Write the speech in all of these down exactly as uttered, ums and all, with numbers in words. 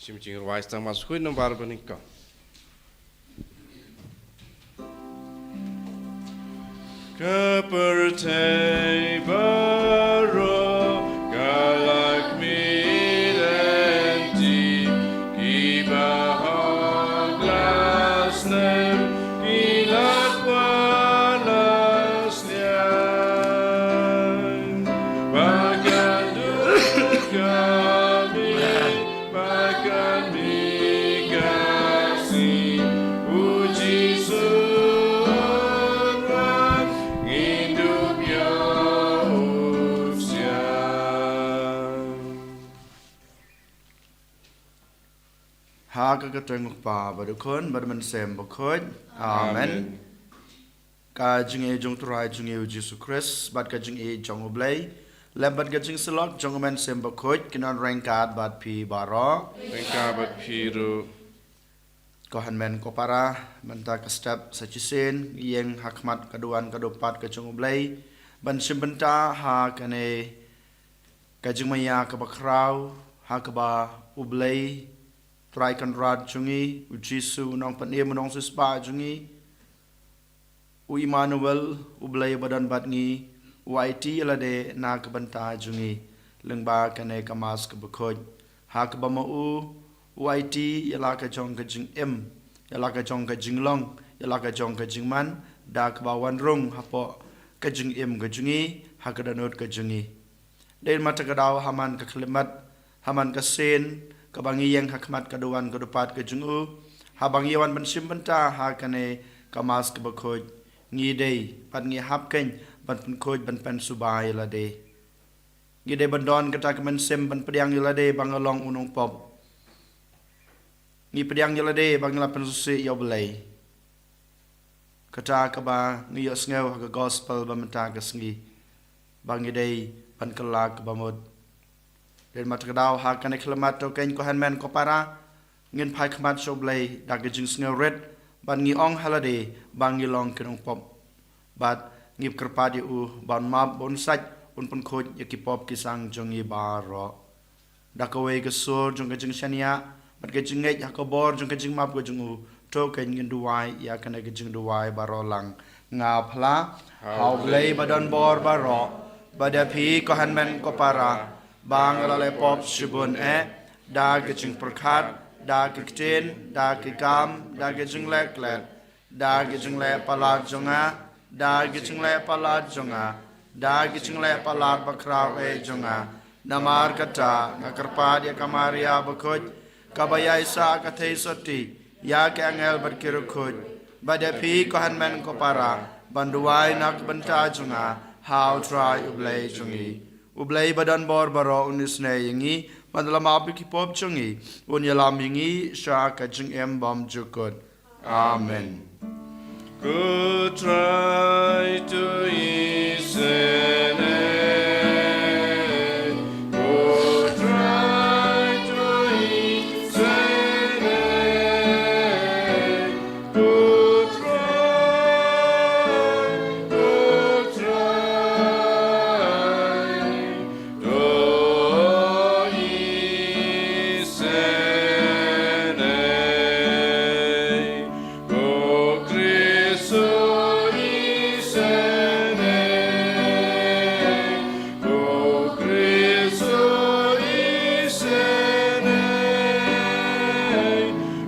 Shim jingrwai tang, Mass Bakhuid nombar banyngkong. Ka pyrthei baroh ka la khmih lynti, kiba hok la snem ki la kwah la sliang. Ba kan duh ka miet, ba kan mih ka sngi, U Jisu un wan, ngin dup ïa u sha. Ha ka kyrteng U Kpa bad U Khun bad U Mynsiem Bakhuid. Amen. Amen. Ka jingïeit jong U Trai jong ngi U Jisu Khrist bad ka jingïeit jong U Blei, lem bad ka jingsyllok jong U Mynsiem Bakhuid, kin wan ryngkat bad phi baroh. Ryngkat bad phi ruh. Ko hynmen ko para, mynta ka step sa shisien ngi ïeng ha khmat ka duwan ka dupat ka jong U Blei ban shim bynta ha kane ka jingmaïa kaba khraw, ha kaba U Blei Trai Kynrad jong ngi, U Jisu, U Nongpynim, U Nongsiewspah jong ngi, U Immanuel, U Blei ba don bad ngi, u aiti ïa lade na ka bynta jong ngi lyngba kane ka Mass kaba khuid. Ha kaba ma u, u aiti ïa la ka jong ka jingim, ïa la ka jong ka jinglong, ïa la ka jong ka jingman, da kaba wan rung hapoh ka jingim ka jong ngi, ha ka dohnud ka jong ngi. Dei mynta ka daw ha man ka khyllipmat, ha man ka sien, kaba ngi ïeng ha khmat ka duwan ka dupat ka jong u, haba ngi wan ban shim bynta ha kane ka Mass kaba khuid, ngi dei bad ngi hap kein ban pynkhuid ban pynsuba ïa lade. Ngi dei ban don kata ka mynsiem ban pdiang ïa lade ba nga long u nongpop. Ngi pdiang ïa lade ba ngi la pynsngewsih ïa U Blei. Kata kaba ngi ïohsngew ha ka gospel ba mynta ka sngi, ba ngi dei ban kylla kaba mut. Dei mynta ka daw ha kane ka khyllipmat to kein ko hynmen ko para, ngin phai khmat sha U Blei da ka jingsngewrit, bad ngi ong ha lade ba ngi long ki nongpop. Bad ngi kyrpad ïa u ba un map, ba un sait, un pynkhuid ïa ki pop ki sang jong ngi baroh. Da kawei ka sur jong ka jingshaniah bad ka jingngeit ha ka bor jong ka jingmap ka jong u, to kein ngin duwai ïa kane ka jingduwai baroh lang. Nga phla ha U Blei ba don bor baroh, bad ïa phi ko hynmen ko para, ba nga la leh pop shibun eh, da ka jingpyrkhat, da ka ktien, da ka kam, da ka jingleh klet, da ka jingleh palat jong nga, da ka jingleh palat jong nga, da ka jingleh palat bakhraw eh jong nga. Namar kata nga kyrpad ïa ka Maria bakhuid, kaba ïaisah ka theisotti ïa ki angel bad ki riewkhuid, bad ïa phi ko hynmen ko para, ban duwai na ka bynta jong nga ha U Trai U Blei jong ngi. U Blei ba don bor baroh un isynei ïa ngi, bad un la map ïa ki pop jong ngi, un ïalam ïa ngi sha ka jingim bymjukut. Amen. Ko Trai to isynei, ko Trai to isynei, ko Trai, ko Trai to isynei, ko Khrist to isynei, ko Khrist to isynei,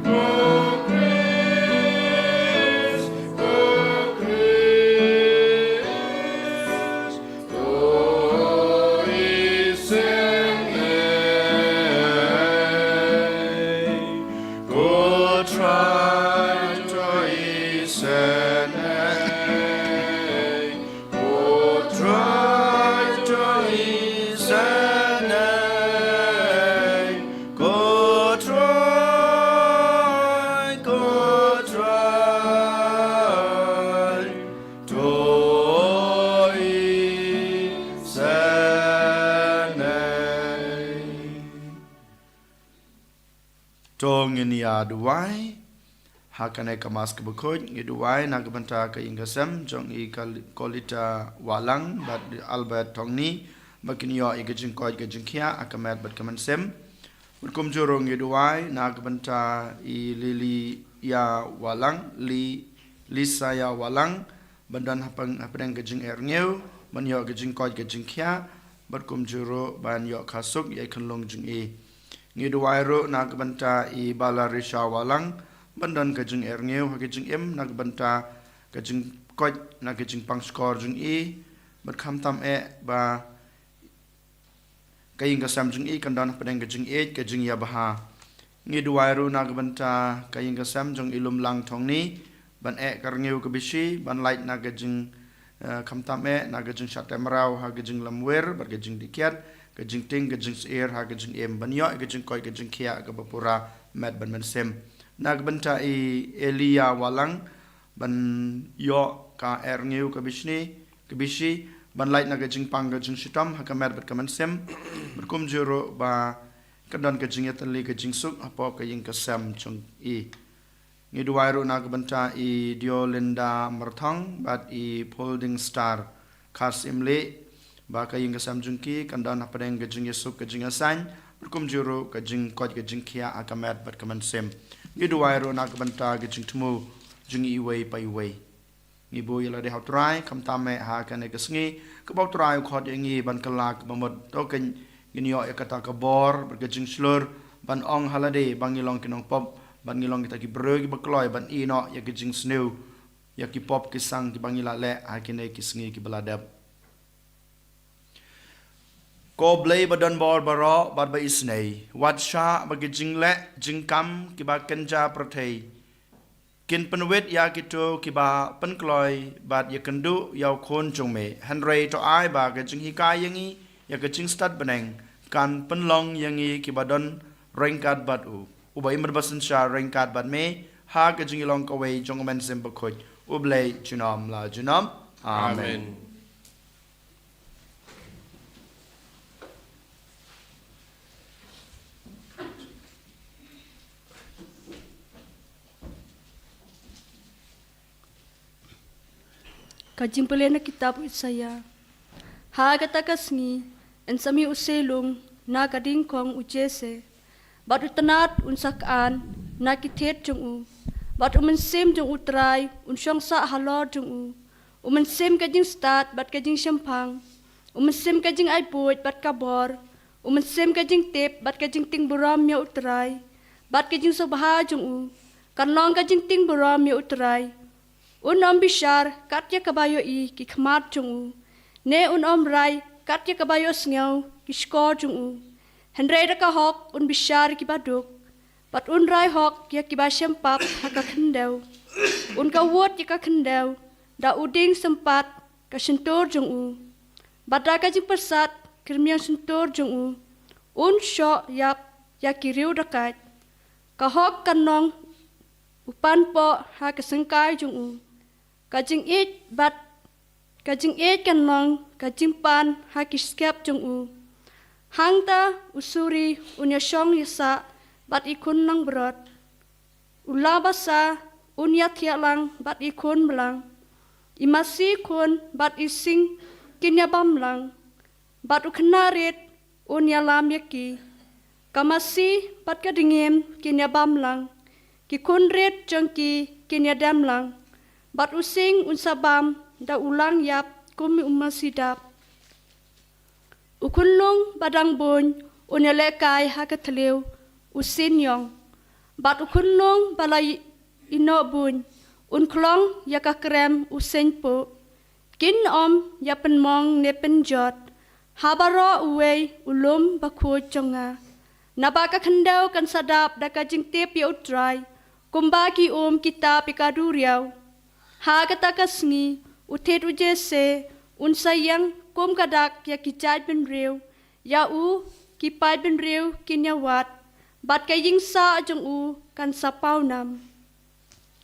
ko Khrist, ko Khrist. To isynei, ko Trai to isynei, ko Trai to isynei, ko Trai, ko Trai to isynei. To ngin ïa duwai ha kane ka Mass kaba khuid, ngi duwai na ka bynta ka ïing ka sem jong i Kal-, Kolita Wahlang bad Albert Thongni, ba kin ïoh ïa ka jingkoit ka jingkhiah ha ka met bad ka mynsiem. Bad kumjuh ruh ngi duwai na ka bynta i Lilia Walang, Li, Lisaya Walang, ban don hapdeng, hapdeng ka jingeh rngiew, ban ïoh ka jingkoit ka jingkhiah, bad kumjuh ruh ban ïoh ka suk ïa i khunlung jong i. Ngi duwai ruh na ka bynta i Balarisha Walang, ban don ka jingeh rngiew ha ka jingim, na ka bynta ka jingkoit, na ka jingpang shkor jong i, bad khamtam eh ba ka ïing ka sem jong i kan don hapdeng ka jingïeit ka jingïabha. Ngi duwai ruh na ka bynta ka ïing ka sem jong i Lumlang Thongni, ban eh ka rngiew ka bishi, ban lait na ka jing, eh, khamtam eh, na ka jingshah tymraw ha ka jinglamwir, bad ka jingdikhiat, ka jingtieng, ka jingsyier ha ka jingim, ban ïoh ka jingkoit ka jingkhiah kaba pura met bad mynsiem. Na ka bynta i Elia Walang, ban ïoh ka eh rngiew ka bishni, ka bishi, ban lait na ka jingpang ka jingshitom ha ka met bad ka mynsiem, bad kumjuh ruh ba ka don ka jingïatylli ka jingsuk hapoh ka ïing ka sem jong i. Ngi duwai ruh na ka bynta i Diolinda Marthong, bad i Pholding Star Kharsim Leh, ba ka ïing ka sem jong ki kan don hapdeng ka jingïasuk ka jingïasain, bad kumjuh ruh ka jingkoit ka jingkhiah ha ka met bad ka mynsiem. Ngi duwai ruh na ka bynta ka jingthmu jong iwei pa iwei. Ngi buh ïa lade ha u Trai, khamtam eh ha kane ka sngi, kaba u Trai u khot ïa ngi ban kylla kaba mut, to kan ngin ïoh ïa kata ka bor, bad ka jingshlur, ban ong ha lade, ba ngi long ki nongpop, ban ngi long kita ki briew kiba kloi, ban ïehnoh ïa ka jingsniew, ïa ki pop ki sang kiba ngi la leh, ha kine ki sngi kiba la dep. Ko Blei ba don bor baroh, bad ba isynei, wat shah ba ki jingleh, jingkam, kiba kynja pyrthei, kin pynwit ïa kito kiba pynkloi bad ïakynduh ïa u khun jong me. Hynrei to ai ba ka jinghikai ïa ngi ïa ka jingstad bneng kan pynlong ïa ngi kiba don ryngkat bad u. Uba im bad ba synshar ryngkat bad me ha ka jingïalong kawei jong u Mynsiem Bakhuid, U Blei junom la junom. Amen. Amen. Ka jingpule na kitab u Isaïah. Ha kata ka sngi, yn sa mih u selung na ka dingkong u Jesse, bad u tnat un sa khan na ki thied jong u, bad u Mynsiem jong u Trai un shong sah halor jong u, u Mynsiem ka jingstad bad ka jingshemphang, u Mynsiem ka jingaibud bad ka bor, u Mynsiem ka jingtip bad ka jingtieng burom ïa u Trai, bad ka jingsngewbha jong u kan long ka jingtieng burom ïa u Trai. Un ym bishar kat ïa kaba ïohi ki khmat jong u, ne un ym rai kat ïa kaba ïohsngew ki shkor jong u. Hynrei da ka hok un bishar ïa kiba duk, bad un rai hok ïa kiba shem pap ha ka khyndew. Un kawut ïa ka khyndew da u dieng sympat ka shyntur jong u, bad da ka jingpyrsad kyrmiang shyntur jong u un shoh ïap ïa ki riew dakait. Ka hok kan long u panpoh ha ka syngkai jong u. Ka jingïeit bad ka jingïeit kan long ka jingpan ha ki skep jong u. Hangta u suri un ïashong ïasah bad i khun langbrot. U la basa un ïathiah lang bad i khun blang. I masi khun bad i sing kin ïabam lang, bad u khynnah rit un ïalam ïa ki. Ka masi bad ka dngiem kin ïabam lang, ki khun rit jong ki kin ïadem lang, bad u sing un sa bam da u lang ïap kum u masi dap. U khunlung ba dang buiñ un ïalehkai ha ka thliew u sien ïong, bad u khunlung ba la ï-, ïehnoh buiñ un khlong ïa ka krem u sien puh. Kin ym ïa pynmong ne pynjot ha baroh uwei u lum bakhuid jong nga. Naba ka khyndew kan sa dap da ka jingtip ïa u Trai, kumba ki um ki tap ïa ka duriaw. Ha kata ka sngi u thied u Jesse un sa ïeng kum ka dak ïa ki jaitbynriew, ïa u ki paidbynriew kin ïawad, bad ka ïingsah jong u kan sa paw nam.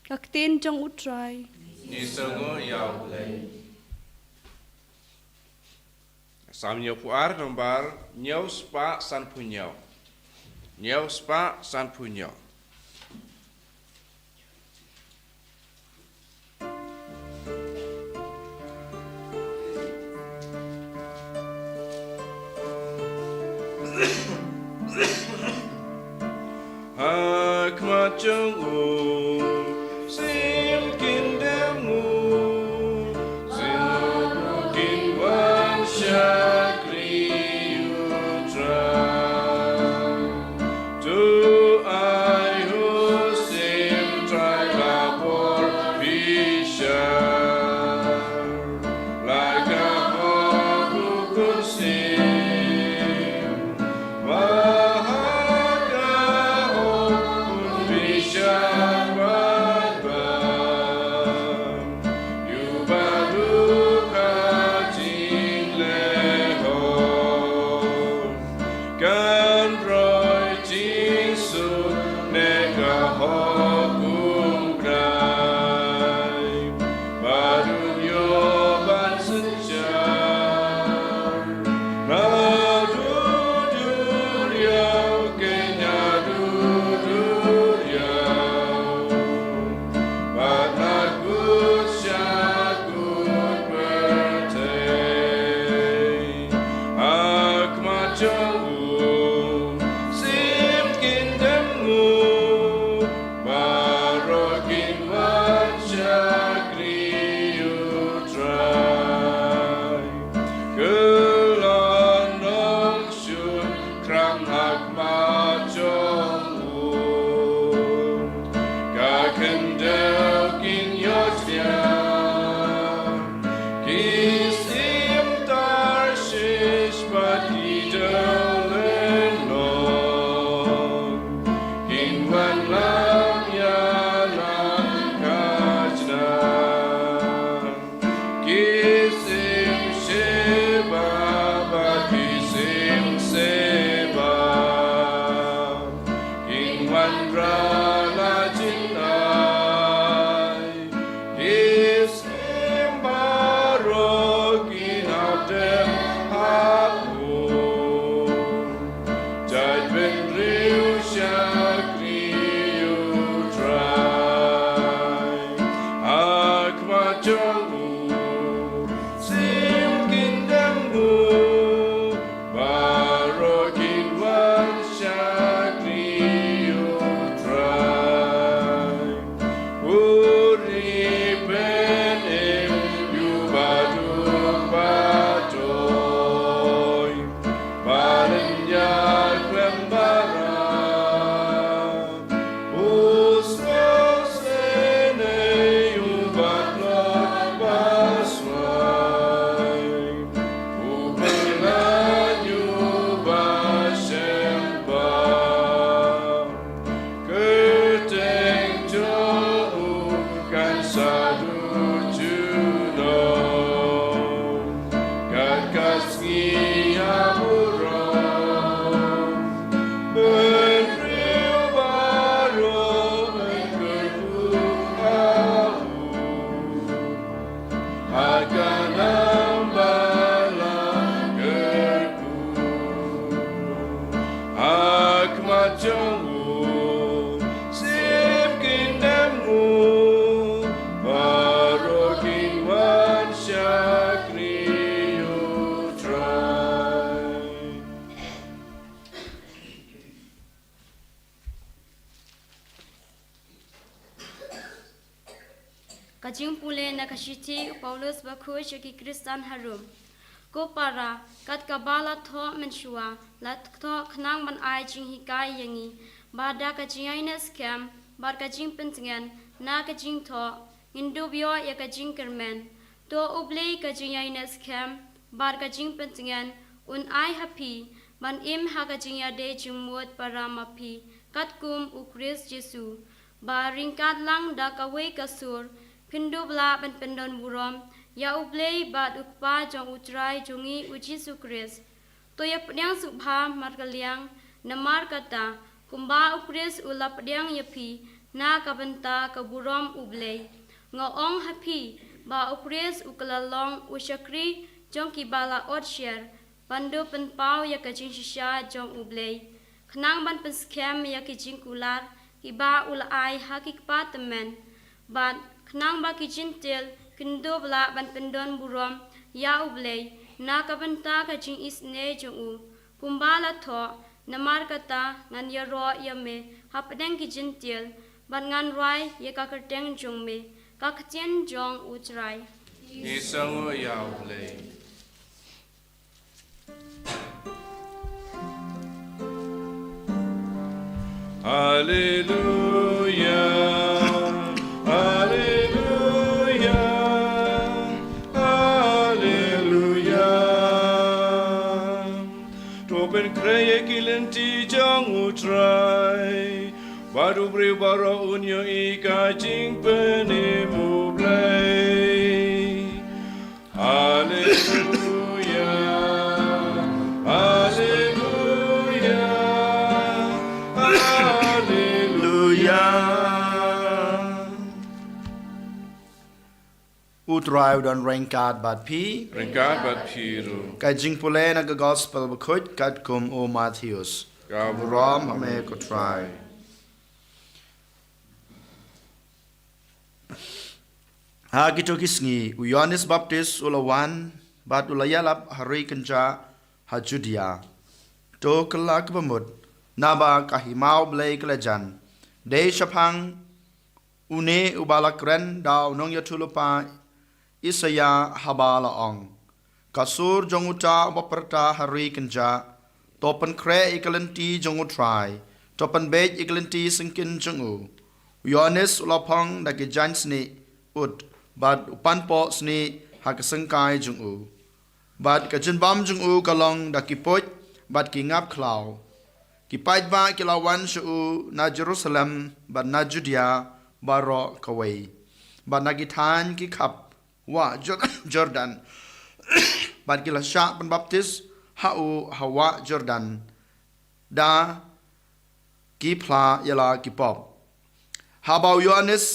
Ka ktien jong u Trai. Ngi sngew ïa u Blei. Salm hynñiewphew ar, nombar hynñiewspah sanphew hynñiew. Hynñiewspah sanphew hynñiew. Khmat jong u, sim kin dem u, sim kin wan shakri u Trai. To ai u sim Trai la por bishar. Like a hope who could sing. Ba ha ka hope who bishar ba ba. Ïa ba duk ha jinglehoh. Kan roi jingsuk ne ka hok kum krai. Ba dun ïoh ban synshar. Naduh duriaw ke naduh duriaw. Bad na kut sha kut pyrthei. Ha khmat jong u, sim kin dem u, baroh kin wan shakri u Trai. Kyllon nongshun khram ha khmat jong u. Ka khyndew kin ïoh thiah. Ki sim Tarshish bad ki dewlynnong. Kin wan lam ïalam khajna. Ki sim Sheba bad ki sim Seba. Kin wanrah la jingai. Ki sim baroh kin hap dem ha u. Jaitbynriew shakri u Trai. Ha khmat jong u, sim kin dem u, baroh kin wan shakri u Trai. Uri pen im ïa u ba duk ba doi. Ba lynñiar khlem ba rah. U sngewsynei u ba tlot ba swai. U pynlait u ba shem ba. Kyrteng jong u kan sa duh junom. Kat ka sngi ha burom. Bynriew baroh yn kyrkhu ha u. Ha ka nam ba la kyrkhu. Ha khmat jong u, sim kin dem u, baroh kin wan shakri u Trai. Ka jingpule na ka shithi u Paulus bakhuid sha ki Khristan ha Rom. Ko para, kat kaba la thoh mynshuwa, la thoh khnang ban ai jinghikai ïa ngi, ba da ka jingïaineh skhem bad ka jingpyntngen na ka jingthoh, ngin dup ïoh ïa ka jingkyrmen. To U Blei ka jingïaineh skhem bad ka jingpyntngen un ai ha phi ban im ha ka jingïadei jingmut para ma phi, katkum U Khrist Jisu. Ba ryngkat lang da kawei ka sur phin dup lah ban pyndon burom ïa U Blei bad U Kpa jong U Trai jong ngi U Jisu Khrist. To ïa pdiang sngewbha markylliang, namar kata, kumba U Khrist u la pdiang ïa phi na ka bynta ka burom U Blei. Nga ong ha phi ba U Khrist u kylla long u shakri jong kiba la ot sher, ban dup pynpaw ïa ka jingshisha jong U Blei, khnang ban pynskhem ïa ki jingkular kiba u la ai ha ki kpa tymmen. Bad khnang ba ki Jentil kin dup lah ban pyndon burom ïa U Blei na ka bynta ka jingisynei jong u. Kumba la thoh, namar kata ngan ïaroh ïa me hapdeng ki Jentil, bad ngan rwai ïa ka kyrteng jong me, ka ktien jong U Trai. Ngi sngew ïa U Blei. Haleluya, haleluya, haleluya. To pynkhreh ïa ki lynti jong U Trai, bad u briew baroh un ïohi ka jingpynim U Blei. Haleluya, haleluya, haleluya. U Trai u don ryngkat bad phi. Ryngkat bad phi ruh. Ka jingpule na ka Gospel Bakhuid katkum u Mathaios. Ka burom ha me ko Trai. Ha kito ki sngi, u Ïoannis Baptist u la wan, bad u la ïalap ha ri kynjah ha Judia. To kylla kaba mut, naba ka hima U Blei ka la jan. Dei shaphang une uba la kren da u nongïathuhlypa Isaïa haba la ong: Ka sur jong uta uba pyrta ha ri kynjah, to pynkhreh ïa ka lynti jong U Trai, to pynbeit ïa ka lynti syngkien jong u. U Ïoannis u la phong da ki jaiñ snieh ud, bad u panpoh snieh ha ka syngkai jong u. Bad ka jingbam jong u ka long da ki puid bad ki ngap khlaw. Ki paidbah ki la wan sha u na Jerusalem bad na Judia baroh kawei, bad na ki thaiñ ki khap wah Jor-, Jordan. Bad ki la shah pynbaptis ha u ha wah Jordan da ki phla ïa la ki pop. Haba u Ïoannis,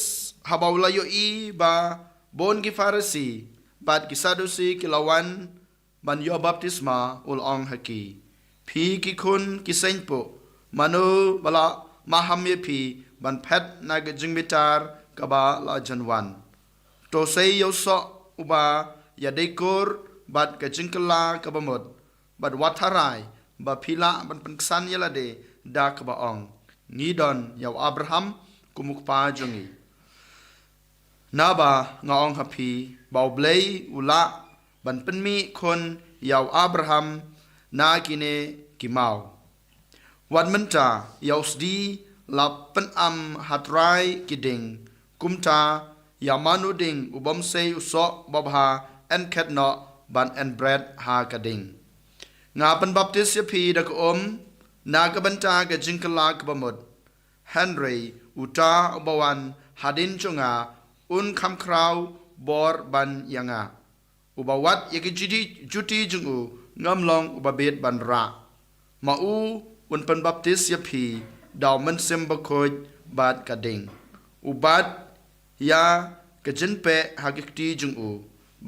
haba u la ïohi ba bun ki Pharisi bad ki Sadusi ki la wan ban ïoh baptisma, u la ong ha ki: Phi ki khun ki seng puh, mano ba la maham ïa phi ban phet na ka jingbitar kaba la jan wan? To sei ïa u soh uba ïadei kur bad ka jingkylla kaba mut, bad wat tharai ba phi lah ban pynksan ïa lade da kaba ong: Ngi don ïa u Abraham kum u kpa jong ngi. Naba nga ong ha phi ba U Blei u lah ban pynmih khun ïa u Abraham na kine ki maw. Wat mynta ïa u sdi la pynam ha trai ki ding, kumta ïa mano ding u bym sei u soh babha yn khet noh ban yn bret ha ka ding? Nga pynbaptis ïa phi da ka um na ka bynta ka jingkylla kaba mut. Hynrei uta uba wan hadien jong nga un kham khraw bor ban ïa nga, uba wat ïa ki juti, juti jong u ngam long uba bieit ban rah. Ma u un pynbaptis ïa phi da u Mynsiem Bakhuid bad ka ding. U bat ïa ka jingpeh ha ki kti jong u,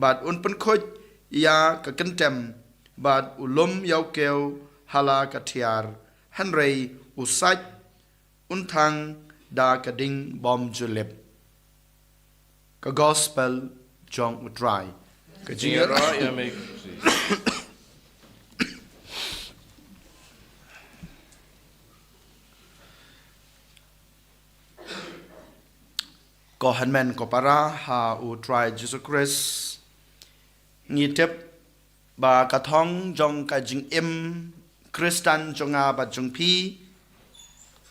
bad un pynkhuid ïa ka kyntem, bad u lum ïa u kiew ha la ka thiar, hynrei u sait un thang da ka ding bym ju lip. Ka Gospel jong U Trai. Ka jingïaroh ïa me ko Khristan. Ko hynmen ko para ha U Trai Jisu Khrist, ngi tip ba ka thong jong ka jingim Khristan jong nga bad jong phi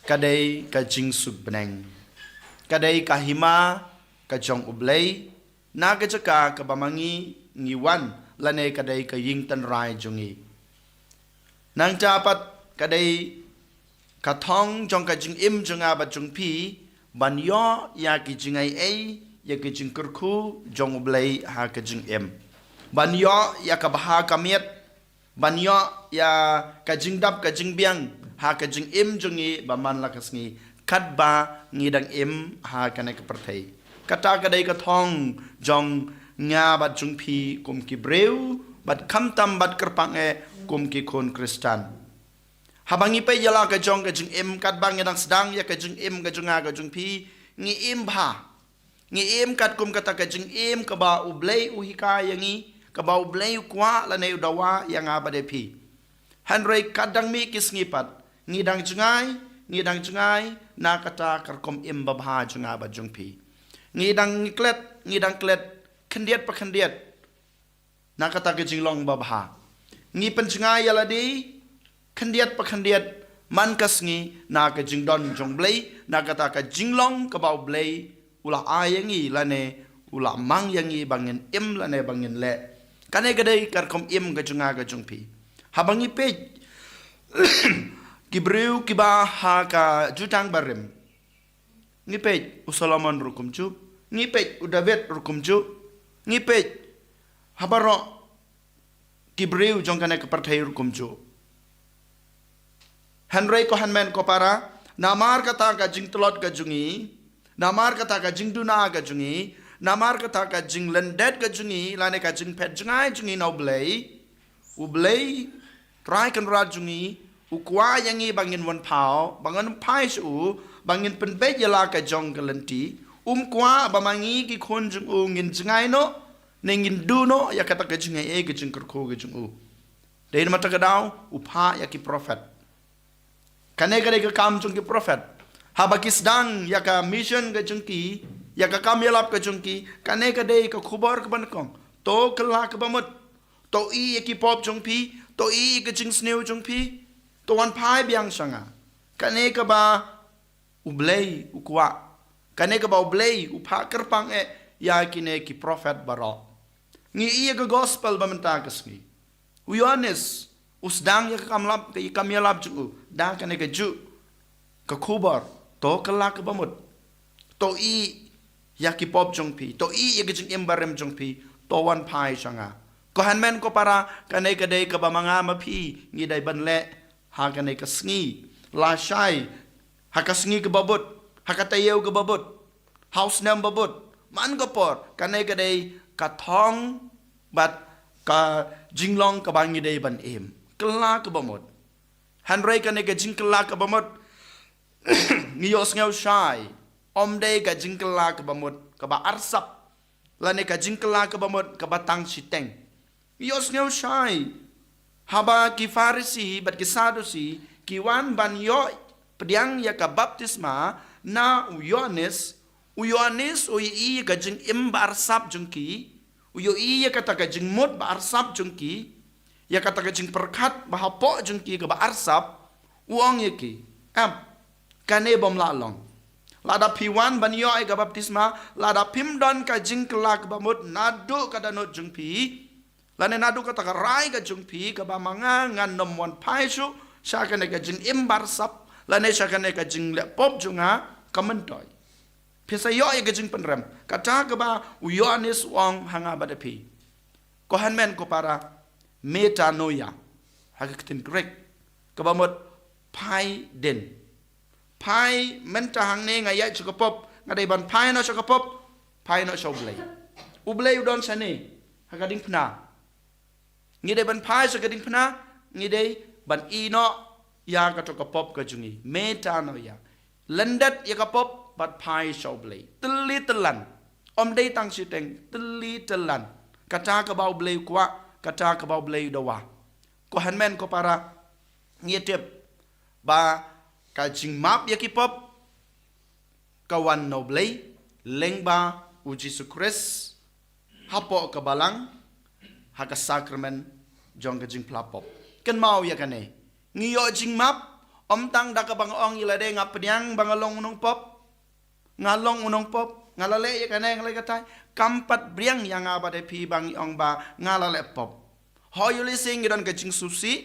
ka dei ka jingsuk bneng, ka dei ka hima ka jong U Blei, na ka jaka kaba ma ngi ngi wan, lane ka dei ka ïing tynrai jong ngi. Nangta pat ka dei ka thong jong ka jingim jong nga bad jong phi ban ïoh ïa ki jingai ei, ïa ki jingkyrkhu jong U Blei ha ka jingim, ban ïoh ïa ka bha ka miat, ban ïoh ïa ka jingdap ka jingbiang ha ka jingim jong ngi ba man la ka sngi, katba ngi dang im ha kane ka pyrthei. Kata ka dei ka thong jong nga bad jong phi kum ki briew, bad khamtam bad kyrpang eh kum ki khun Khristan. Haba ngi peit ïa la ka jong ka jingim, katba ngi dang sdang ïa ka jingim ka jong nga ka jong phi, ngi im bha. Ngi im katkum kata ka jingim kaba U Blei u hikai ïa ngi, kaba U Blei u kwah lane u dawa ïa nga bad ïa phi. Hynrei kat dang mih ki sngi pat, ngi dang jngai, ngi dang jngai na kata ka rukom im babha jong nga bad jong phi. Ngi dang klet, ngi dang klet khyndiat pa khyndiat na kata ka jinglong babha. Ngi pynjngai ïa lade khyndiat pa khyndiat man ka sngi na ka jingdon jong Blei, na kata ka jinglong kaba U Blei u la ai ïa ngi lane u la mang ïa ngi ba ngin im lane ba ngin leh. Kane ka dei ka rukom im ka jong nga ka jong phi. Haba ngi peit ki briew kiba ha ka Jutang Barim, ngi peit u Solomon ruh kumjuh, ngi peit u David ruh kumjuh, ngi peit ha baroh ki briew jong kane ka pyrthei ruh kumjuh. Hynrei ko hynmen ko para, namar kata ka jingtlot ka jong ngi, namar kata ka jingduna ka jong ngi, namar kata ka jinglyndet ka jong ngi lane ka jingphet jngai jong ngi na U Blei, U Blei Trai Kynrad jong ngi u kwah ïa ngi ba ngin wan phaw, ba ngin phai sha u, ba ngin pynbeit ïa la ka jong ka lynti. Um kwah ba ma ngi ki khun jong u ngin jngai noh ne ngin duh noh ïa kata ka jingaiei ka jingkyrkhu ka jong u. Dei namar kata ka daw u phah ïa ki prophet. Kane ka dei ka kam jong ki prophet. Haba ki sdang ïa ka mission ka jong ki, ïa ka kam ïalap ka jong ki, kane ka dei ka khubor kaba nyngkong. To kylla kaba mut. To ïohi ïa ki pop jong phi, to ïohi ïa ka jingsniew jong phi, to wan phai biang sha nga. Kane kaba U Blei u kwah. Kane kaba U Blei u phah kyrpang eh ïa kine ki prophet baroh. Ngi ïohi ïa ka gospel ba mynta ka sngi. U Ïoannis u sdang ïa ka kam lap, ka kam ïalap jong u da kane kajuh ka khubor. To kylla kaba mut. To ïohi ïa ki pop jong phi, to ïohi ïa ka jingim barim jong phi, to wan phai sha nga. Ko hynmen ko para, kane ka dei kaba ma nga ma phi ngi dei ban leh ha kane ka sngi. Lashai ha ka sngi kaba bud, ha ka taïew kaba bud, ha u snem ba bud, man ka por, kane ka dei ka thong bad ka jinglong kaba ngi dei ban im. Kylla kaba mut. Hynrei kane ka jingkylla kaba mut ngi ïohsngew shai, ym dei ka jingkylla kaba mut kaba arsap lane ka jingkylla kaba mut kaba tang shiteng. Ngi ïohsngew shai haba ki Pharisi bad ki Sadusi ki wan ban ïoh pdiang ïa ka baptisma na u Ïoannis, u Ïoannis u ïohi ïa ka jingim ba arsap jong ki, u ïohi ïa kata ka jingmut ba arsap jong ki, ïa kata ka jingpyrkhat ba hapoh jong ki kaba arsap, u ong ïa ki, em, kane bym lah long. Lada phi wan ban ïoh ïa ka baptisma, lada phim don ka jingkylla kaba mut naduh ka dohnud jong phi, lane naduh kata ka rai ka jong phi, kaba ma nga ngan nym wan phai shuh sha kane ka jingim ba arsap lane sha kane ka jingleh pop jong nga, ka myntoi. Phi sa ïoh ïa ka jingpynrem. Kata kaba u Ïoannis u ong ha nga bad ha phi. Ko hynmen ko para, metanoia ha ka ktien Greek, kaba mut phai dien. Phai mynta hangne, nga ïaid sha ka pop, nga dei ban phai noh sha ka pop, phai noh sha U Blei. U Blei u don shane ha ka diengphna. Ngi dei ban phai sha ka diengphna, ngi dei ban ïeh noh ïa kato ka pop ka jong ngi. Metanoia. Lyndet ïa ka pop bad phai sha U Blei. Tylli tyllan. Ym dei tang shiteng, tylli tyllan. Kata kaba U Blei u kwah, kata kaba U Blei u dawa. Ko hynmen ko para, ngi tip ba ka jingmap ïa ki pop ka wan na U Blei lyngba u Jisu Khrist hapoh ka balang ha ka sakramen jong ka jingphla pop. Kynmaw ïa kane. Ngi ïoh jingmap ym tang da kaba nga ong ïa lade nga pdiang ba nga long u nongpop. Nga long u nongpop, nga la leh ïa kane, nga la leh katai. Kam pat pdiang ïa nga bad ïa phi ba ngi ong ba nga la leh pop. Hooid, ïoh lehse ngi don ka jingsngewsih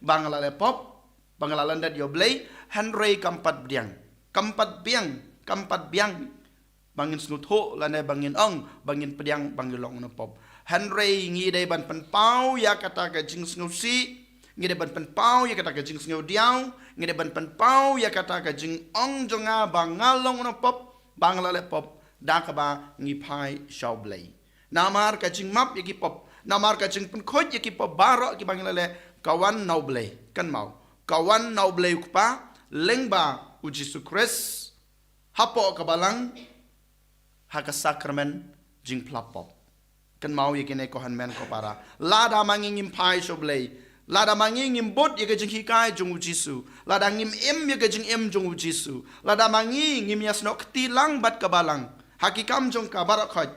ba nga la leh pop, ba nga la lyndet ïa U Blei, hynrei kam pat pdiang. Kam pat biang, kam pat biang ba ngin sngewthuh lane ba ngin ong ba ngin pdiang ba ngi long u nongpop. Hynrei ngi dei ban pynpaw ïa kata ka jingsngewsih, ngi dei ban pynpaw ïa kata ka jingsngewdiaw, ngi dei ban pynpaw ïa kata ka jingong jong nga ba nga long u nongpop, ba nga la leh pop, da kaba ngi phai sha U Blei. Namar ka jingmap ïa ki pop, namar ka jingpynkhuid ïa ki pop baroh kiba ngi la leh, ka wan na U Blei. Kynmaw, ka wan na U Blei u Kpa lyngba u Jisu Khrist hapoh ka balang ha ka sakramen jingphla pop. Kynmaw ïa kine ko hynmen ko para. Lada ma ngi ngim phai sha U Blei, Lada ma ngi ngim bud ïa ka jinghikai jong u Jisu, lada ngim im ïa ka jingim jong u Jisu, lada ma ngi ngim ïasnoh kti lang bad ka Balang ha ki kam jong ka baroh khoit,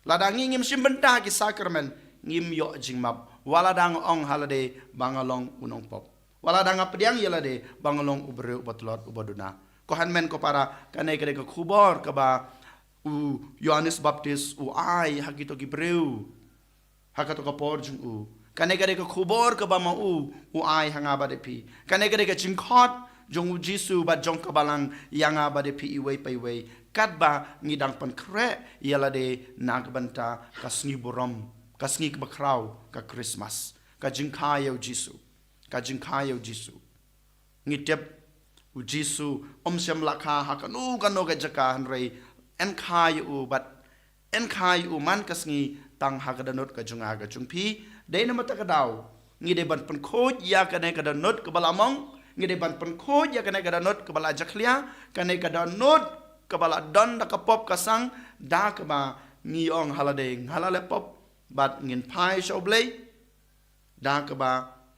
lada ngi ngim shim bynta ha ki sakramen, ngim ïoh jingmap. Wat lada nga ong ha lade ba nga long u nongpop, wat lada nga pdiang ïa lade ba nga long u briew uba tlot uba duna. Ko hynmen ko para, kane ka dei ka khubor kaba u Ïoannis Baptis u ai ha kito ki briew ha kato ka por jong u. Kane ka dei ka khubor kaba ma u u ai ha nga bad ïa phi. Kane ka dei ka jingkhot jong u Jisu bad jong ka Balang ïa nga bad ïa phi iwei pa iwei, katba ngi dang pynkhreh ïa lade na ka bynta ka sngi burom, ka sngi kaba khraw, ka Christmas, ka jingkha ïa u Jisu, ka jingkha ïa u Jisu. Ngi tip u Jisu um shym la kha ha kano kano ka jaka, hynrei yn kha ïa u bad yn kha ïa u man ka sngi tang ha ka dohnud ka jong nga ka jong phi. Dei namar kata ka daw ngi dei ban pynkhuid ïa kane ka dohnud kaba la mong, ngi dei ban pynkhuid ïa kane ka dohnud kaba la jakhlia, kane ka dohnud kaba la don da ka pop ka sang, da kaba ngi ong ha lade nga la leh pop bad ngin phai sha u Blei. Da kaba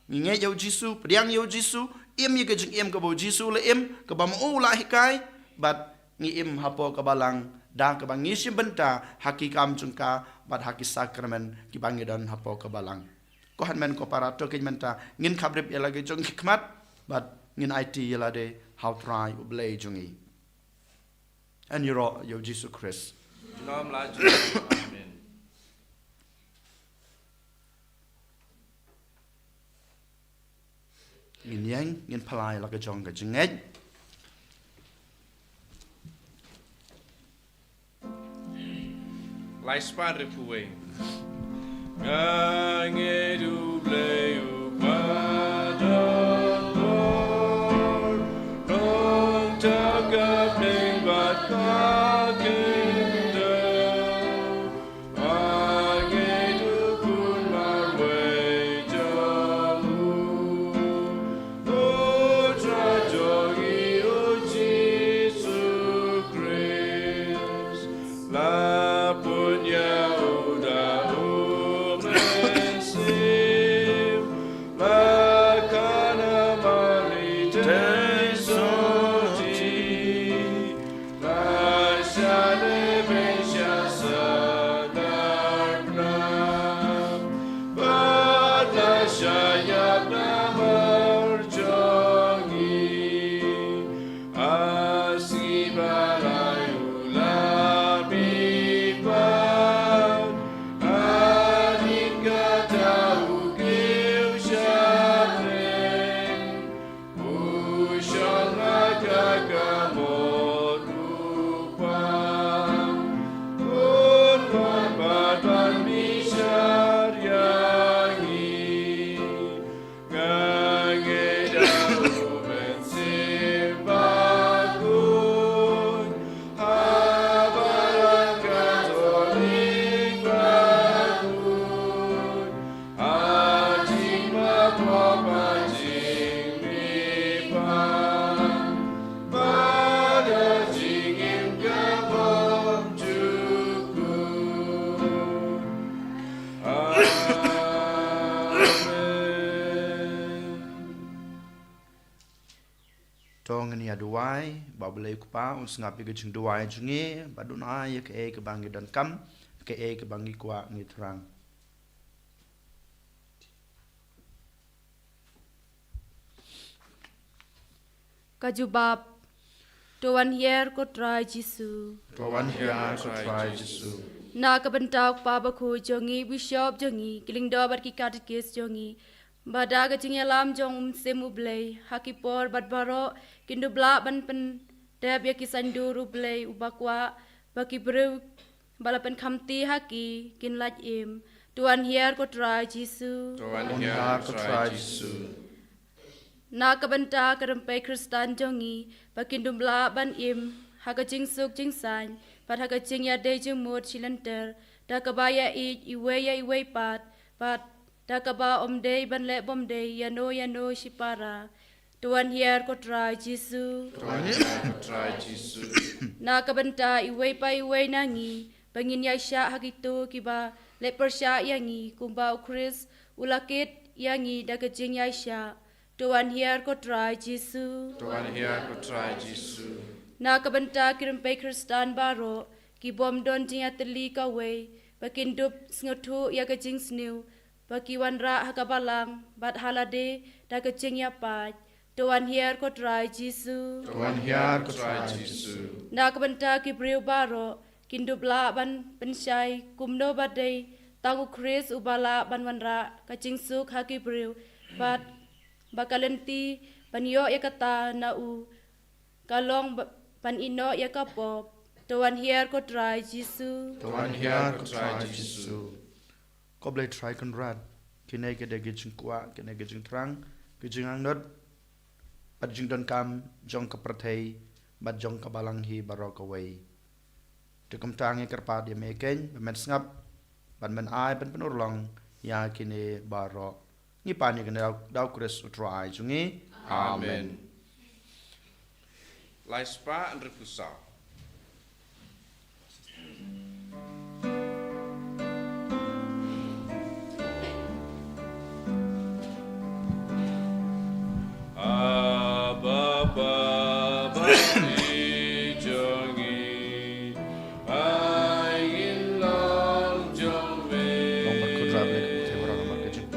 ngi ngeit ïa u Jisu, pdiang ïa u Jisu, im ïa ka jingim kaba u Jisu u la im, kaba ma u u la hikai, bad ngi im hapoh ka Balang da kaba ngi shim bynta ha ki kam jong ka bad ha ki sakramen kiba ngi don hapoh ka Balang. Ko hynmen ko para, to keiñ mynta ngin khaphrip ïa la ki jong ki khmat bad ngin aiti ïa lade ha u Trai u Blei jong ngi. Yn ïaroh ïa u Jisu Khrist. Junom la junom. Amen. Ngin ïeng, ngin pynlait la ka jong ka jingngeit. Lai spah hynriewphew wei. Nga ngeit U Blei U Kpa jong ngi, nongthaw ka pdeng bad ka khyndew. Nga ngeit U Khun marwei jong U, U Trai jong ngi U Jisu Khrist. La pun ïa U da U Mynsiem, la kha na Mari Theisotti, la shah lehbeiñ sha Synod Bnap, bad la shah ïap namar jong ngi. Ha sngi ba lai U la mihpat, hadien kata U kiew sha pdeng, U shong ha ka kynmoh U Kpa, Un wan bad ban bishar ïa ngi. Nga ngeit ïa U Mynsiem Bakhuid, ha Balang Katholik bakhuid, ha jingmap pop bad jingmihpat, bad ha ka jingim kaba ym jukut. Amen. To ngin ïa duwai, ba U Blei U Kpa un sngap ïa ka jingduwai jong ngi, bad un ai ïa kaei kaba ngi donkam, kaei kaba ngi kwah ngi thrang. Ka jubab. To wan hiar ko Trai Jisu. To wan hiar ko Trai Jisu. Na ka bynta U Kpa Bakhuid jong ngi, Bishop jong ngi, ki lyngdoh bad ki katekis jong ngi, bad da ka jingïalam jong U Mynsiem U Blei, ha ki por bad baroh kin dup lah ban pyndep ïa ki saiñdur U Blei uba kwah ba ki briew ba la pynkhamti ha ki kin lait im. To wan hiar ko Trai Jisu. To wan hiar ko Trai Jisu. Na ka bynta ka rympei Khristan jong ngi, ba kin dup lah ban im ha ka jingsuk jingsaiñ bad ha ka jingïadei jingmut shi lynter, da kaba ïa ïeit iwei ïa iwei pat, bad da kaba ym dei ban leh bymdei ïano ïano shipara. To wan hiar ko Trai Jisu. To wan hiar ko Trai Jisu. Na ka bynta iwei pa iwei na ngi, ba ngin ïaishah ha kito kiba leh pyrshah ïa ngi, kumba U Khrist u la kit ïa ngi da ka jingïaishah. To wan hiar ko Trai Jisu. To wan hiar ko Trai Jisu. Na ka bynta ki rympei Khristan baroh, ki bym don jingïatylli kawei, ba kin dup sngewthuh ïa ka jingsniew, ba ki wanrah ha ka balang, bad ha lade, da ka jingïapait. To wan hiar ko Trai Jisu. To wan hiar ko Trai Jisu. Na ka bynta ki briew baroh, kin dup lah ban pynshai, kumno ba dei, tang u Khrist uba lah ban wanrah, ka jingsuk ha ki briew, bad, ba ka lynti, ban ïoh ïa kata na u, ka long ba, ban ïehnoh ïa ka pop, to wan hiar ko Trai Jisu. To wan hiar ko Trai Jisu. Ko Blei Trai Kynrad, kine ki dei ki jingkwah, kine ki jingthrang, ki jingangnud, bad jingdonkam, jong ka pyrthei, bad jong ka balang hi baroh kawei. Te kumta ngi kyrpad ïa me keiñ, ba men sngap, bad men ai, ban pynurlong, ïa kine baroh. Ngi pan ïa kane da u, da u Khrist u Trai jong ngi. Amen. Amen. Lai spah hynriewphew saw. Abba, Baba, i jong ngi, ai ngin long jong me. Long markut rap lek te barang markut jong.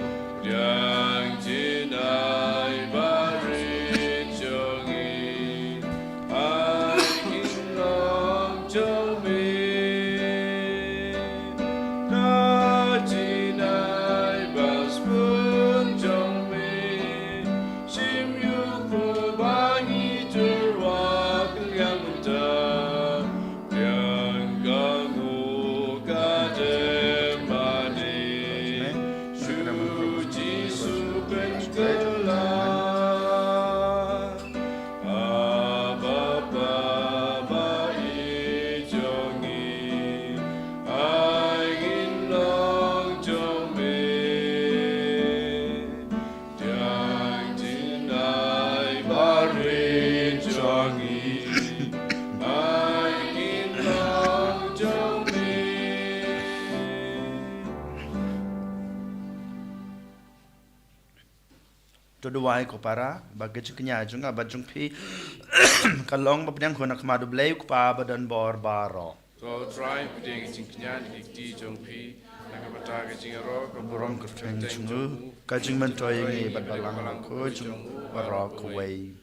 Yang jin ai barit jong ngi, ai ngin long jong me. Ka jin ai ba spun jong me. Shim ïa u pynban i tyrwa ka liang mynta. Liang ka nguh ka dem bad i. Shu Jisu pynkylla. Abba, Baba, i jong ngi. Ai ngin long jong me. Tiang jin ai barit jong ngi, ai ngin long jong me. To duwai ko para, ba ka jingkñia jong nga bad jong phi, kan long ba pdiang hun ha khmat U Blei U Kpa badonbor baroh. To U Trai pdiang ka jingkñia na ki kti jong phi, na ka bynta ka jingïaroh ka burom kyrteng jong u, ka jingmyntoi ïa ngi bad balang bakhuid jong u baroh kawei.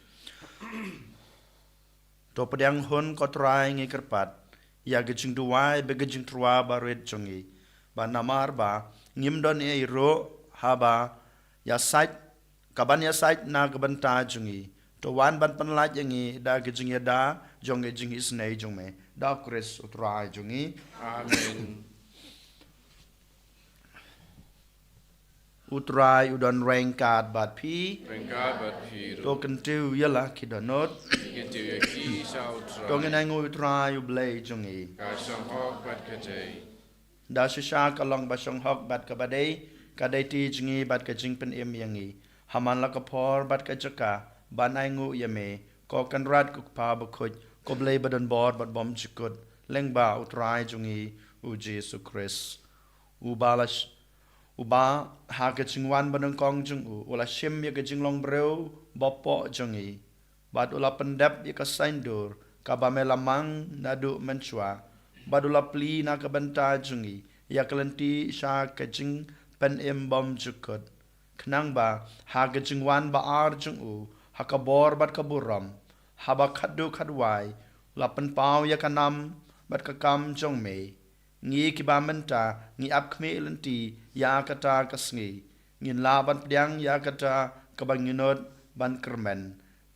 To pdiang hun ko Trai ngi kyrpad, ïa ka jingduwai bad ka jingtyrwa barit jong ngi, bad namar ba ngim don ei ruh haba ïasaid, kaban ïasaid na ka bynta jong ngi. To wan ban pynlait ïa ngi da ka jingïada jong ka jingisynei jong me. Da U Khrist U Trai jong ngi. Amen. U Trai u don ryngkat bad phi. Ryngkat bad phi ruh. To kyntiew ïa la ki dohnud. Kyntiew ïa ki sha U Trai. To ngin ainguh ïa U Trai U Blei jong ngi. Ka shong hok bad ka dei. Da shisha ka long ba shong hok bad kaba dei, ka dei ti jong ngi bad ka jingpynim ïa ngi. Ha man la ka por bad ka jaka, ban ainguh ïa me, ko Kynrad ko Kpa bakhuid, ko Blei badonbor bad bymjukut, lyngba U Trai jong ngi, U Jisu Khrist. Uba la sh-, uba ha ka jingwan banyngkong jong u, u la shim ïa ka jinglong briew bapoh jong ngi. Bad u la pyndep ïa ka saiñdur, kaba me la mang naduh mynshuwa. Bad u la plie na ka bynta jong ngi, ïa ka lynti sha ka jingpynim bymjukut. Khnang ba, ha ka jingwan ba ar jong u, ha ka bor bad ka burom. Haba khatduh khatwai, u la pynpaw ïa ka nam, bad ka kam jong me. Ngi kiba mynta, ngi ap khmih lynti, ïa kata ka sngi. Ngin lah ban pdiang, ïa kata, kaba ngi nud, ban kyrmen.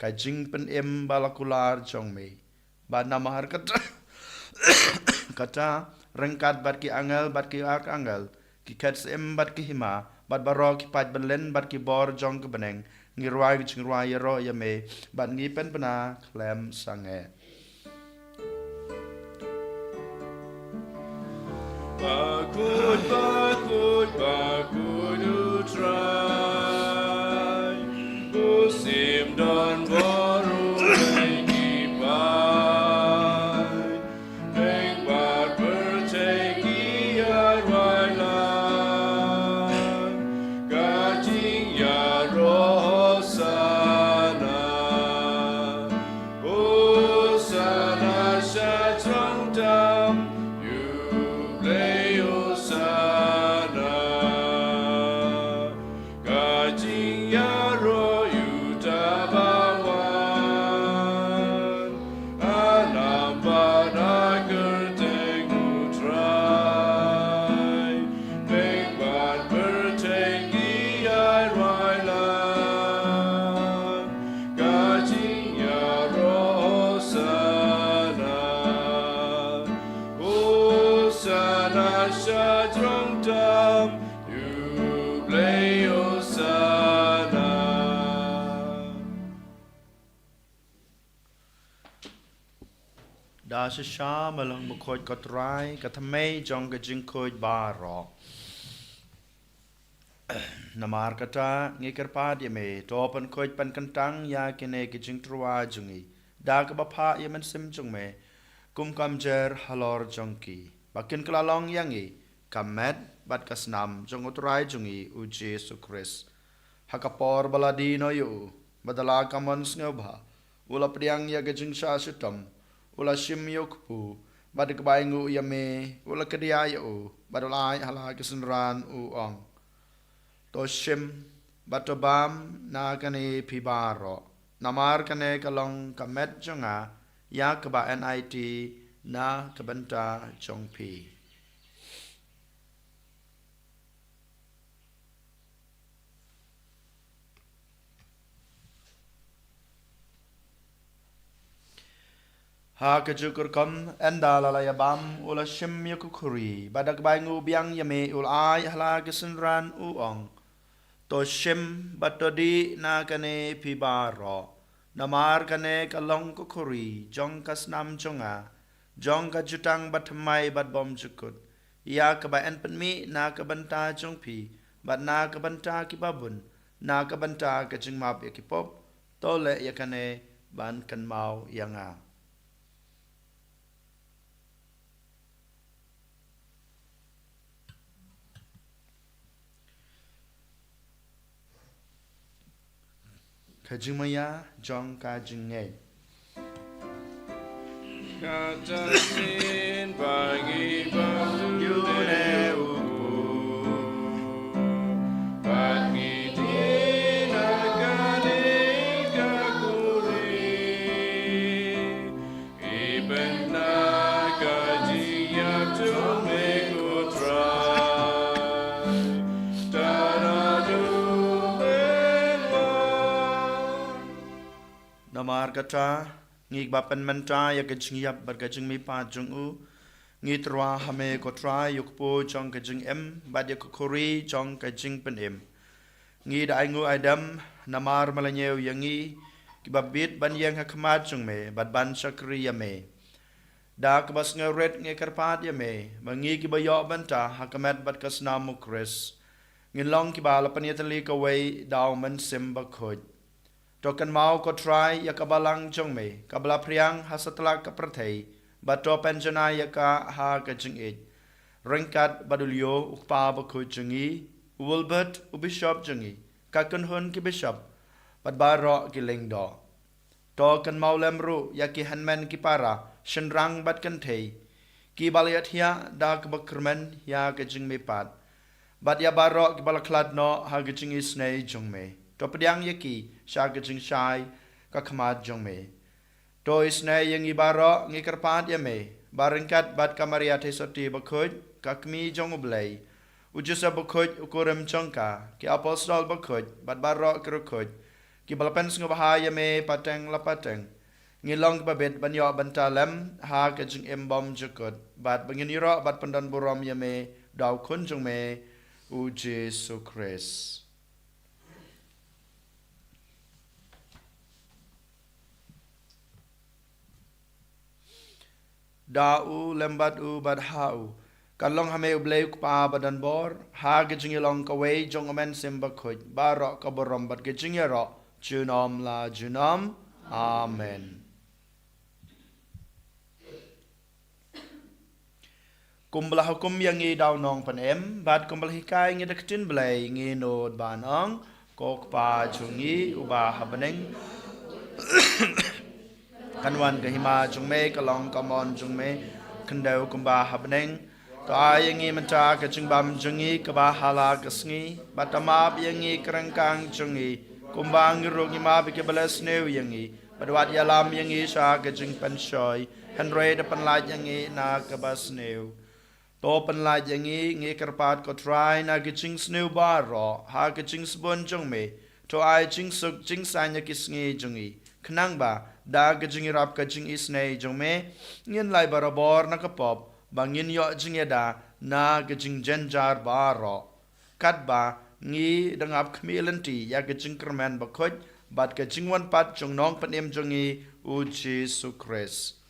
Ka jingpynim ba la kular jong me. Bad namar kata, kata, ryngkat bad ki angel, bad ki arkangel, ki khet syiem bad ki hima, bad baroh ki paid bynlyn, bad ki bor jong ka bneng, ngi rwai ka jingrwai ïaroh ïa me, bad ngi pynbna khlem sangeh. Bakhuid, bakhuid, bakhuid U Trai, u sim don bor u Blei ki paid, bad pyrthei ki ïa rwai lang. Ka jing Shisha, me long bakhuid, ko Trai, ka thymmei jong ka jingkhuid baroh. Namar kata ngi kyrpad ïa me, to pynkhuid pynkyntang ïa kine ki jingtyrwa jong ngi da kaba phah ïa u Mynsiem jong me kum ka umjer halor jong ki, ba kin kylla long ïa ngi ka met bad ka snam jong u Trai jong ngi u Jisu Khrist. Ha ka por ba la die noh ïa u, bad da la ka mon sngewbha, u la pdiang ïa ka jingshah shitom, u la shim ïa u kpu, bad da kaba ainguh ïa me, u la kdiah ïa u, bad u la ai ha la ki synran, u ong: To shim bad to bam na kane phi baroh, namar kane ka long ka met jong nga, ïa kaba enait na ka bynta jong phi. Ha kajuh ka rukom, ynda la la ïa bam, u la shim ïa ka khuri, bad da kaba ainguh biang ïa me, u la ai ha la ki synran, u ong: To shim bad to dih na kane phi baroh, namar kane ka long ka khuri jong ka snam jong nga, jong ka jutang bathymmai bad bymjukut, ïa kaba yn pynmih na ka bynta jong phi bad na ka bynta kiba bun, na ka bynta ka jingmap ïa ki pop. To leh ïa kane ban kynmaw ïa nga. Ka jingmaïa jong ka jingngeit. Kata shisien ba ngi bam ïa une u kpu, bad ngi dih na kane ka khuri. Ngi pynbna ka jingïap jong me ko Trai, tad haduh mynta. Namar kata, ngi kiba pynmynta ïa ka jingïap bad ka jingmihpat jong u, ngi tyrwa ha me ko Trai, ïa u kpu jong ka jingim bad ïa ka khuri jong ka jingpynim. Ngi da ainguh aidem namar me la ñiew ïa ngi, kiba bit ban ïeng ha khmat jong me bad ban shakri ïa me. Da kaba sngewrit ngi kyrpad ïa me, ba ngi kiba ïoh bynta ha ka met bad ka snam u Khrist, ngin long kiba la pynïatylli kawei da u Mynsiem Bakhuid. To kynmaw ko Trai ïa ka balang jong me, kaba la phriang ha satlak ka pyrthei, bad to pynjanai ïa ka ha ka jingïeit, ryngkat bad u Leo u kpa bakhuid jong ngi, u Wilbert u bishop jong ngi, ka kynhun ki bishop, bad baroh ki lyngdoh. To kynmaw lem ruh ïa ki hynmen ki para, shynrang bad kynthei, kiba la ïathiah da kaba kyrmen ïa ka jingmihpat, bad ïa baroh kiba la khlad noh ha ka jingisynei jong me. To pdiang ïa ki sha ka jingshai ka khmat jong me. To isynei ïa ngi baroh, ngi kyrpad ïa me, ba ryngkat bad ka Maria Theisotti bakhuid, ka Kmie jong u Blei, u Joseph bakhuid u kurim jong ka, ki apostol bakhuid, bad baroh ki riewkhuid kiba la pynsngewbha ïa me pateng la pateng, ngin long kiba bit ban ïoh bynta lem ha ka jingim bymjukut, bad ba ngin ïaroh bad pyndonburom ïa me da u Khun jong me, u Jisu Khrist. Da u, lem bad u, bad ha u, kan long ha me U Blei U Kpa badonbor, ha ka jingïalong kawei jong U Mynsiem Bakhuid, baroh ka burom bad ka jingïaroh junom la junom. Amen. Kumba la hukum ïa ngi da u Nongpynim, bad kumba la hikai ïa ngi da ka ktien Blei, ngi nud ban ong: Ko Kpa jong ngi uba ha bneng, kan wan ka hima jong me, ka long ka mon jong me, khyndew kumba ha bneng. To ai ïa ngi mynta ka jingbam jong ngi kaba ha la ka sngi, bad to map ïa ngi ki ryngkang jong ngi, kumba ngi ruh ngi map ïa kiba la sniew ïa ngi, bad wat ïalam ïa ngi sha ka jingpynshoi, hynrei to pynlait ïa ngi na kaba sniew. To pynlait ïa ngi, ngi kyrpad ko Trai, na ka jingsniew baroh, ha ka jingsbun jong me, to ai jingsuk jingsaiñ ïa ki sngi jong ngi, khnang ba da ka jingïarap ka jingisynei jong me, ngin lait barabor na ka pop, ba ngin ïoh jingïada na ka jingjynjar baroh. Katba ngi dang ap khmih lynti ïa ka jingkyrmen bakhuid bad ka jingwan pat jong u Nongpynim jong ngi u Jisu Khrist.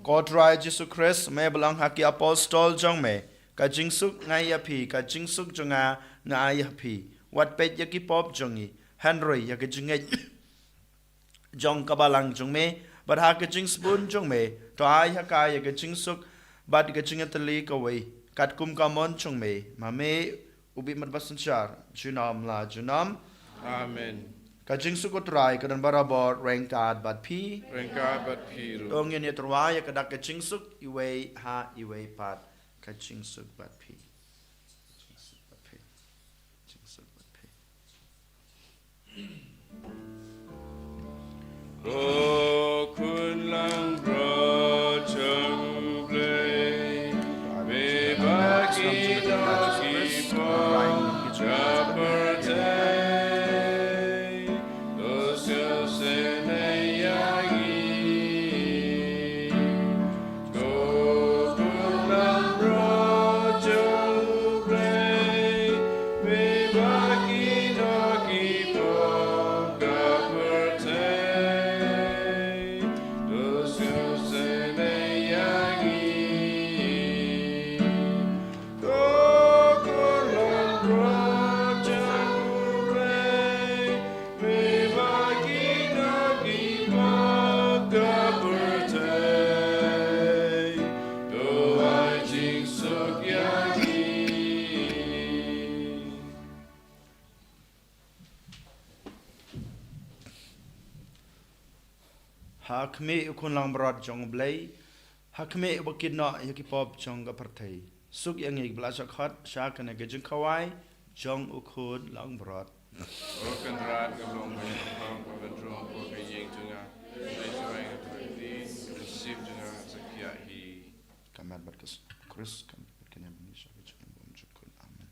Ko Trai Jisu Khrist, me ba long ha ki apostol jong me, ka jingsuk nga ai ïa phi, ka jingsuk jong nga nga ai ïa phi. Wat peit ïa ki pop jong ngi, hynrei ïa ka jingngeit jong ka balang jong me, bad ha ka jingsbun jong me, to ai ha ka ïa ka jingsuk bad ka jingïatylli kawei, katkum ka mon jong me. Ma me u bymman basynshar junom la junom. Amen. Ka jingsuk U Trai ka don barabor ryngkat bad phi. Ryngkat bad phi ruh. To ngin ïa tyrwa ïa ka dak ka jingsuk iwei ha iwei pat. Ka jingsuk bad phi. Jingsuk bad phi. Jingsuk bad phi. Ko khun langbrot jong U Blei, me ba ki doh ki pop ka pyrthei, to sngewsynei ïa ngi. Me ba ki doh ki pop ka pyrthei, to ai jingsuk ïa ngi. Ha khmih U Khun Langbrot jong U Blei, ha khmih uba kit noh ïa ki pop jong ka pyrthei. Suk ïa ngi kiba la shah khot sha kane ka jingkhawai jong U Khun Langbrot. O Kynrad, ka long ba shah khot ba ka drong ko ka ïing jong nga. Dei shawai ka pyrthei, ka shim jong nga sa khiah hi. Ka met bad ka s-, Khrist, ka met bad ka niam bad ngi sha ka jingim bymjukut. Amen.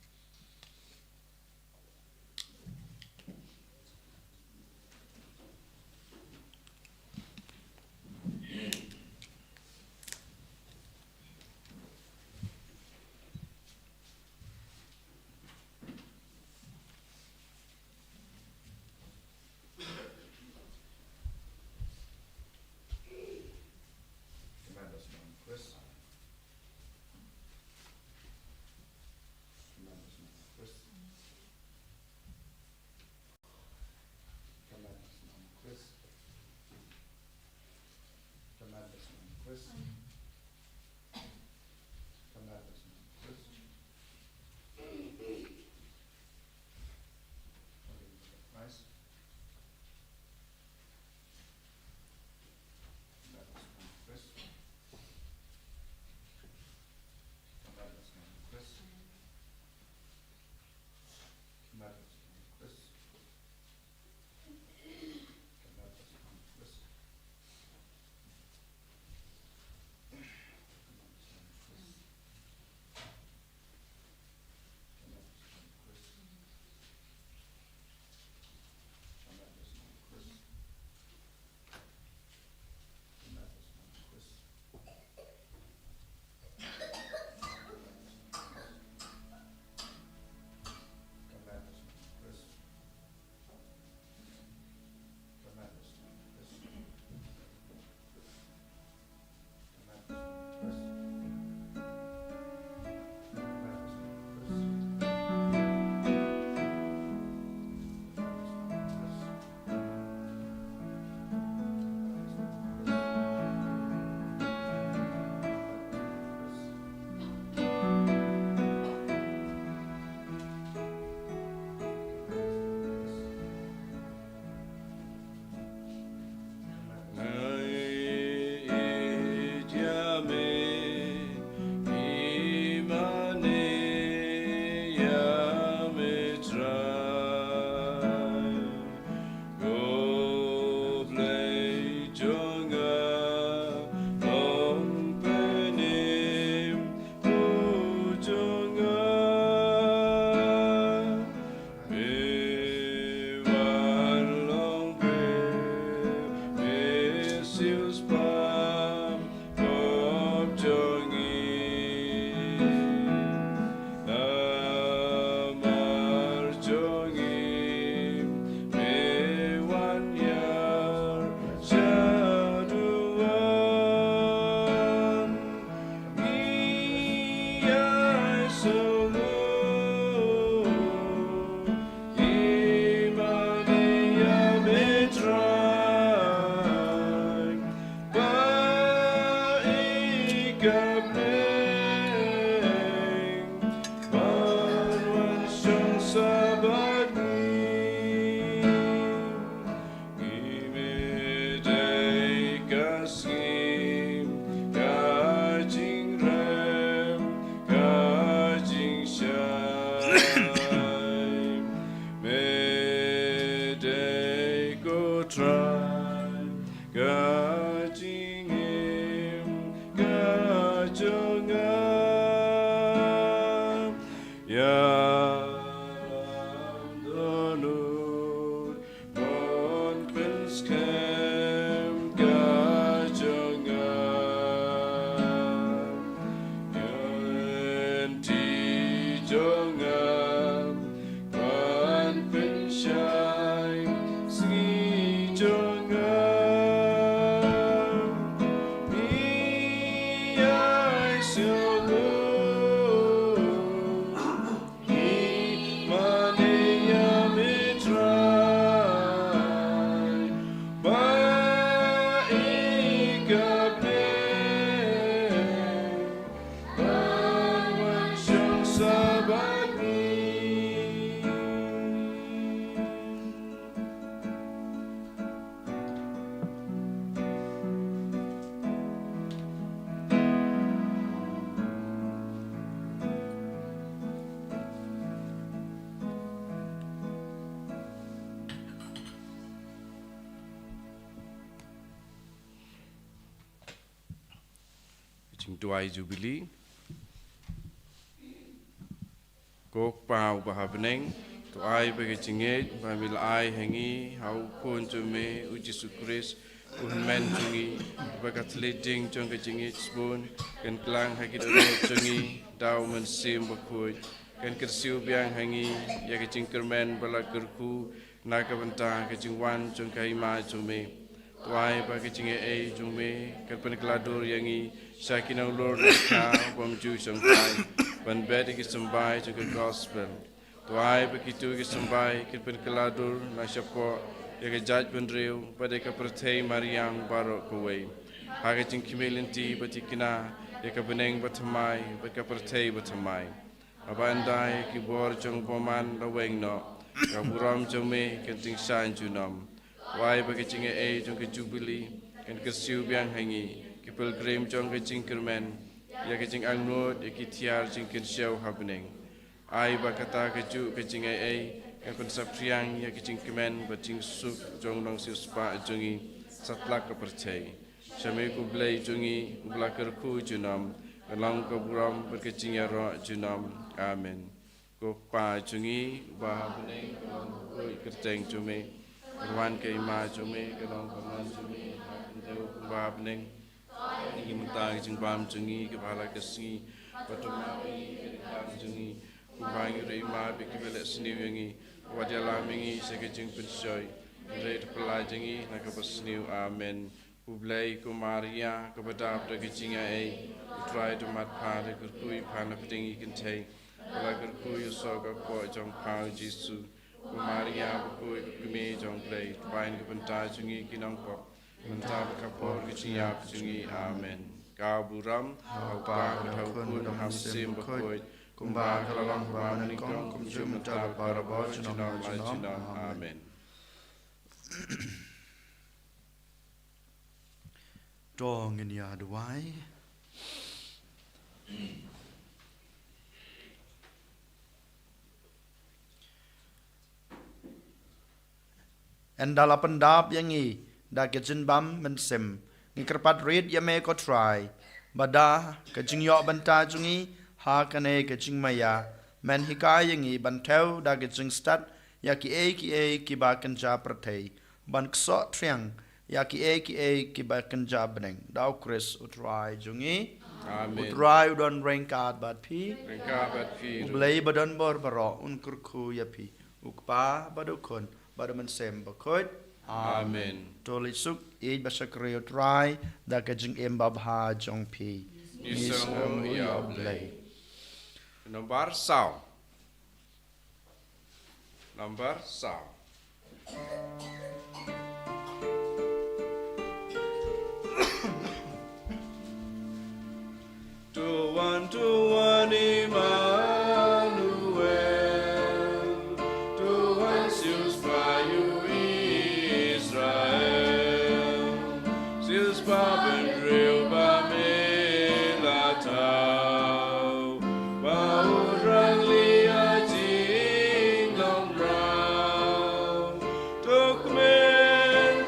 Ka jingim ka jong nga, ïa lam dohnud ban pynskhem ka jong nga. Ka lynti jong nga ban pynshai sngi jong nga. Ïa sngewthuh ïa me Trai, ba i ka pyrthei ban wan shong sha bad ngi. Jingduwai Jubili. Ko Kpa uba ha bneng, to ai ba ka jingngeit ba me la ai ha ngi ha u Khun jong me u Jisu Khrist, u Hynmen jong ngi, ba ka thylliej ding jong ka jingngeit sbun kan klang ha ki dohnud jong ngi da u Mynsiem Bakhuid, kan kyrsiew biang ha ngi ïa ka jingkyrmen ba la kyrkhu na ka bynta ka jingwan jong ka Hima jong me. To ai ba ka jingaiei jong me kan pynkylla dur ïa ngi sha ki nonglor nongkha bym ju shongkai ban bet ïa ki symbai jong ka gospel. To ai ba kito ki symbai kin pynkylla dur na shapoh ïa ka jaitbynriew bad ïa ka pyrthei mariang baroh kawei, ha ka jingkhmih lynti ba thikna ïa ka bneng bathymmai bad ka pyrthei bathymmai. Haba ynda ïa ki bor jong u bymman la weng noh, ka burom jong me kan tyngshaiñ junom. To ai ba ka jingaiei jong ka Jubili kan kyrsiew biang ha ngi, ki pilgrim jong ka jingkyrmen, ïa ka jingangnud ïa ki thiar jingkynshew ha bneng. Ai ba kata kajuh ka jingaiei kan pynsaphriang ïa ka jingkmen bad jingsuk jong u nongsiewspah jong ngi satlak ka pyrthei. Sha me ko Blei jong ngi uba la kyrkhu junom, ka long ka burom bad ka jingïaroh junom. Amen. Ko Kpa jong ngi uba ha bneng, ka long ka kyrteng jong me, ka wan ka Hima jong me, ka long ka mon jong me ha ka khyndew kumba ha bneng. Ngi mynta ka jingbam jong ngi kaba ha la ka sngi, bad to map ïa ngi ka jingkhlaiñ jong ngi, kumba ngi ruh ngi map ïa kiba leh sniew ïa ngi, wat ïalam ïa ngi sha ka jingpynshoi, hynrei to pyllait ïa ngi na kaba sniew. Amen. Khublei ko Maria kaba dap da ka jingaiei, u Trai u don bad pha, la kyrkhu ïa pha na pdeng ki kynthei, bad la kyrkhu ïa u soh ka kpoh jong pha u Jisu. Ko Maria bakhuid, ko kmie jong u Blei, to pynpaw ka bynta jong ngi ki nongpop, mynta bad ha ka por ka jingïap jong ngi. Amen. Ka burom ha u Kpa, ha u Khun, ha u Mynsiem Bakhuid, kumba ka la long ha kaba nyngkong, kumjuh mynta bad barabor, junom la junom. Amen. To ngin ïa duwai. Ynda la pyndap ïa ngi da ka jingbam mynsiem, ngi kyrpad rit ïa me ko Trai, ba da ka jingïoh bynta jong ngi ha kane ka jingmaïa, men hikai ïa ngi ban thew da ka jingstad ïa kiei kiei kiba kynja pyrthei, ban ksoh triang ïa kiei kiei kiba kynja bneng. Da u Khrist u Trai jong ngi. Amen. U Trai u don ryngkat bad phi. Ryngkat bad phi ruh. U Blei ba don bor baroh un kyrkhu ïa phi, u Kpa bad u Khun bad u Mynsiem Bakhuid. Amen. To leit suk, ïeit ba shakri u Trai da ka jingim babha jong phi. Ngi sngewnguh ïa u Blei. Nombar saw. Nombar saw. To wan, to wan Immanuel, to wan siewspah ïa u Israel, siewspah bynriew ba me la thaw, ba u rangli ha jinglong mraw. To kmen,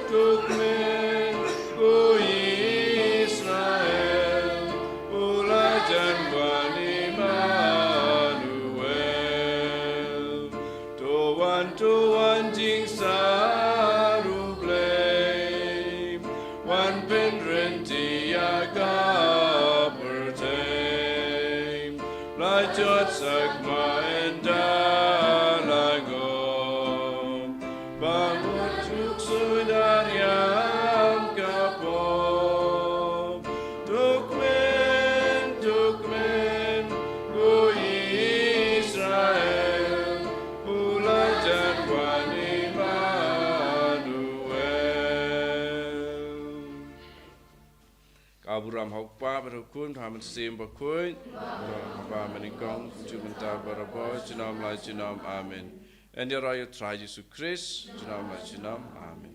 Ba mut duk suidariam ka pop. Duk men, duk men, ko Israel, u la jan wan Immanuel. Ka burom ha u Kpa bad ha u Khun bad ha u Mynsiem Bakhuid. Ba mynnyngkong, kumjuh mynta, barabor, junom la junom. Amen. Yn ïaroh ïa u Trai Jisu Khrist, junom la junom. Amen.